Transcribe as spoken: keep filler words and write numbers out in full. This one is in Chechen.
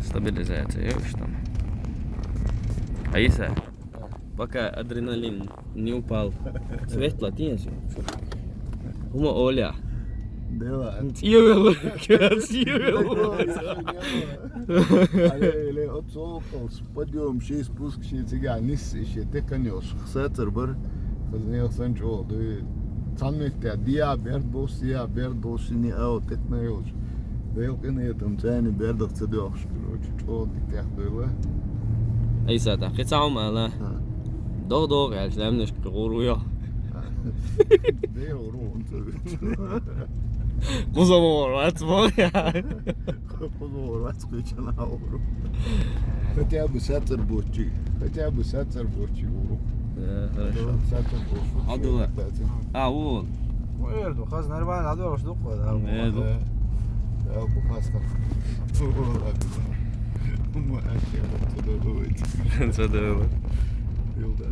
Стабилизация, видишь, там. А если пока адреналин не упал, цвет латинец. Хума оля. Дела. Цвет. Цвет. Подъём, ши спуск, ши цига, нис, ши теканёс. Хсацар бар. Хазне хсан чо. Ду цан метте диа берд бос, диа берд бос, ни ау текна ёлш. Дел кыны там цани бердах цадёхш. Короче, чо дитях дойла. Ай сата, хицаум ала. Дог дог яш лемнеш гуру ё. Дел ру. Кузово, вацмо. Кузово, вацкычана уру. Хотя бы сацар бочи. Хотя бы сацар бочи уру. Да, хорошо. Сацар бочи. Адула. А, вот. Верду, хаз нормально, адула штука, да. Верду. Да, бухаска. Ума, а туда давайте. Сюда. Юлда.